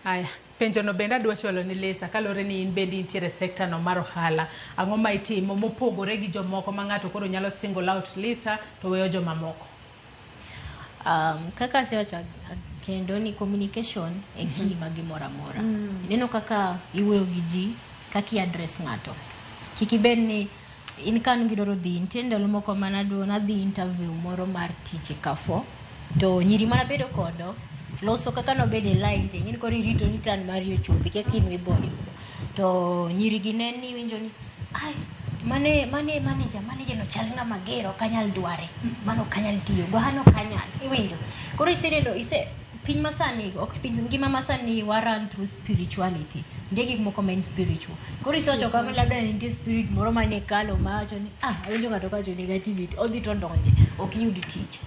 Aya, penjo no bende adwa chwalo ni Lisa, kaluwore ni in bende intiere e sekta no mar ohala. Ang'o ma itimo mopogore gi jomoko ma ng'ato koro nyalo single out Lisa to weyo jomamoko? Kaka asewacho kendo ni communication e key ma gimoro amora. Ineno kaka iwuoyo gi ji, kaka i address ng'ato. Kik ibed ni in ka an gidwaro dhi, nitie ndalo moko manadwa nadhi interview moro mar tich e Carrefour, to nyiri manabedo kodo loso kaka nobedo e line cha, ing'eni koro irito ni turn mari ochopi, kia ka in mibo yudo. To nyiri gi ne ni winjo ni ai mane manager no chal ng'ama ger, ok anyal dware, mano ok anyal tiyo go, an ok anyal, iwinjo. Koro iseneno ise piny masani ok piny ngima masani wa run through spirituality. Nitie gik moko ma en spiritual. Koro isewacho kama, labda nitie spirit moro mane kalo mawacho ni ah, awinjo ng'ato kawacho negativity, odhi to donje, ok iyud tich.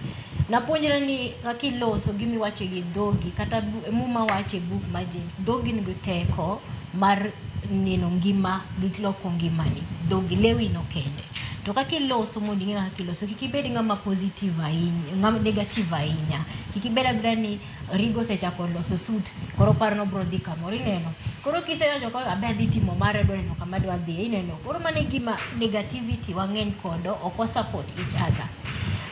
Napuonjra ni kaka iloso gimiwacho gi dhogi, kata Muma wacho e buk mar James, dhogi nigi teko mar neno ngima gi loko ngimani. Dhogi, lewi no kende. To kaka iloso mondo ing'e kaka iloso, kik ibed ng'ama positive ahinya, ng'ama negative ahinya. Kik ibed abeda ni Rigo osechako loso suit, koro paro ni obiro dhi kamoro, ineno. Koro kisewacho ko abe adhi timo mare, adwa neno kama adwa dhiye, ineno. Koro mano e gima negativity wang'eny kodo, ok wa support each other.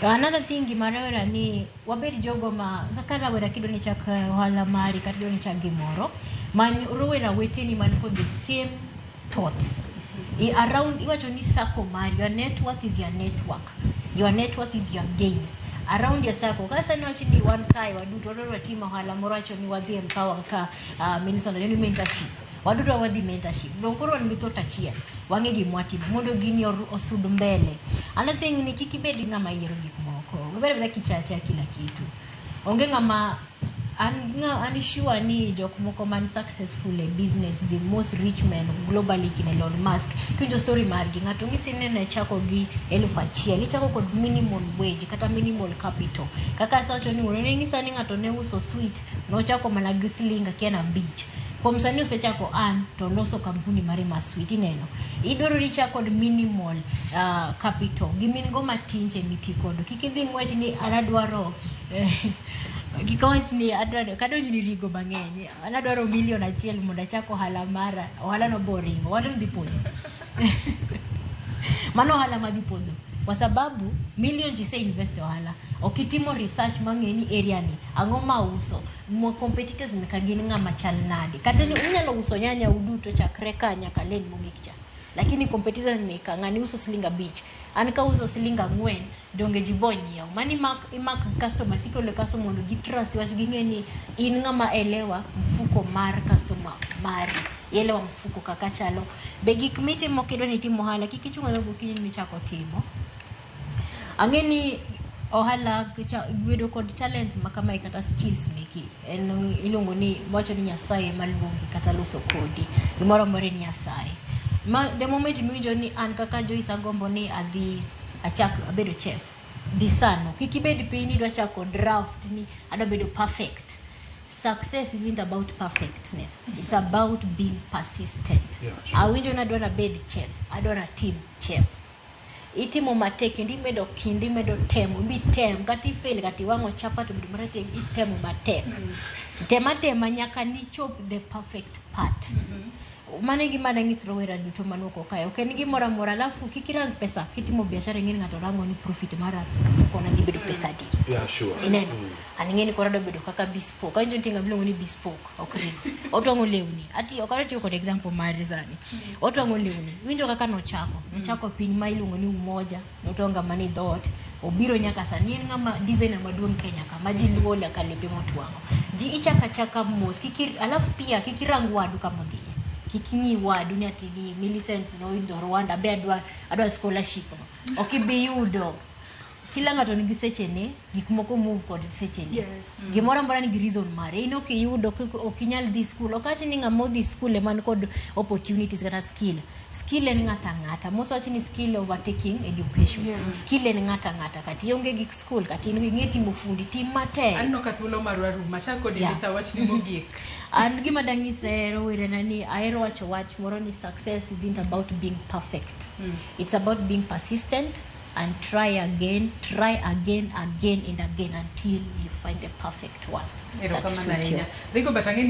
Another thing gima rawera ni wabed jogo ma kaka rawera kidwa ni ichak ohala mari kata idwa ni ichak gimoro, many rowera weteni man kod the same thoughts. Around iwacho ni circle mari, your net worth is your network. Your net worth is your gain. Around your circle. Kaka sani wach ni wan kae waduto wadwaro watim ohala moro, wacho ni wadhi empower kaka Millicent wacho ni mentorship. Waduto wadhi mentorship. Dong koro wan gi thought achiel. Wang'e gima watimo mondo gini osud mbele. Another thing ni kik ibed ng'ama yiero gik moko. Wabed abeda kichacha kila kitu. Onge ng'ama an ng'a an sure ni jok moko man successful e business, the most rich men globally kin Elon Musk, kiwinjo story margi, ng'ato ng'isi ni ne chako gi 1000, ichako kod minimal wage kata minimal capital. Kaka asewacho ni wuon ne ng'isa ni ng'ato ne uso sweet, nochako mana gi siling akia na 5. Kuom sani osechako an to loso kampuni mare mar sweet, ineno. Idwaro ni ichak kod minimal capital, gima in go matin cha ema iti kodo. Kik idhi ng'wech ni an adwaro kik awach ni adwaro kadonj ni rigo mang'eny, an adwaro milion 1 mondo achak ohala mara, ohala no bo ringo, ohala no dhi podho. Mano ohala madhi podho. Kwa sababu millions ise invest e ohala, ok itimo research mang'e ni area ni ang'o ma uso, mo competitors meka gin ng'ama chal nade. Kata ni unyalo uso nyanya uduto chakre ka nyaka lane mogik cha. Lakini competitors meka ng'ani uso siling 5, an kauso siling 4, donge ji bo nyiewo. Mano imak customers, ikelo customer mondo gi trust wach, ging'e ni in ng'ama elewa mfuko mar customer mari. Ielewa mfuko kaka chalo. Be gik mitimo kidwa ni itim ohala, kik ichung' achung'a gokinyi michako timo. Ang'e ni ohala bedo kod talent ma kamae kata skills meki en iluongo ni wacho ni Nyasaye ema luongi kata loso kodi. Gimoro amora en Nyasaye. Ma the moment miwinjo ni an kaka Joyce agombo ni adhi achak abedo chef, dhi sano. Kik ibed piny ni idwa chako draft ni adwa bedo perfect. Success isn't about perfectness. It's about being persistent. Yeah, sure. Awinjo ni adwa nabed chef, adwa natim chef. Itimo matek kendo imedo kinda, imedo temo, mitem kata ifail, kata iwang'o chapat obedo marateng', itemo matek. Tem atema nyaka nichop the perfect part. Mano e gima dang'is rowera duto man oko kae. Ok en gimoro amora, alafu kik irang pesa kitimo biashara, ing'e ni ng'ato rango ni profit mara mfukona dhi bedo pesa adi. Yeah, sure. Ineno? An ing'e ni koro adwa bedo kaka bespoke. Awinjo nitie ng'ama iluongo ni bespoke, ok ring. Otwang'o lewni. Ati ok adwa tiyo kod example mare sani. Otwang'o lewni. Iwinjo kaka nochako. Nochako piny ma iluongo ni Umoja, notwang'o mana e dhoot. Obiro nyaka sani en ng'ama designer maduong' Kenya ka ma ji luwo nyaka lepe motwang'o. Ji ichako achaka mos, kik alafu pia kik irang wadu kamodhiye. Kik ing'i wadu ni ati ni Millicent noidho Rwanda, be adwa scholarship no. Ok ibi yudo. Kila ng'ato nigi sechene, gik moko move kod sechene. Gimoro amora nigi reason mare. In ok iyudo, ok inyal dhi school. Ok awach ni ng'ama odhi school ema nikod opportunities kata skill. Skill en ng'ato ang'ata. Mos wach ni skill overtaking education. Skill en ng'ato ang'ata. Kata ionge gik school, kata in ing'e timo fundi, tim matek. Aneno ka thuolo marwa rumo. Achak kodi Lisa, wachni mogik. An gima dang'ise rowerena ni ahero wacho wach moro ni success isn't about being perfect. It's about being persistent and try again, try again, again and again until you find the perfect one. That Erokamano suits you. ahinya. Rigo, but ang'e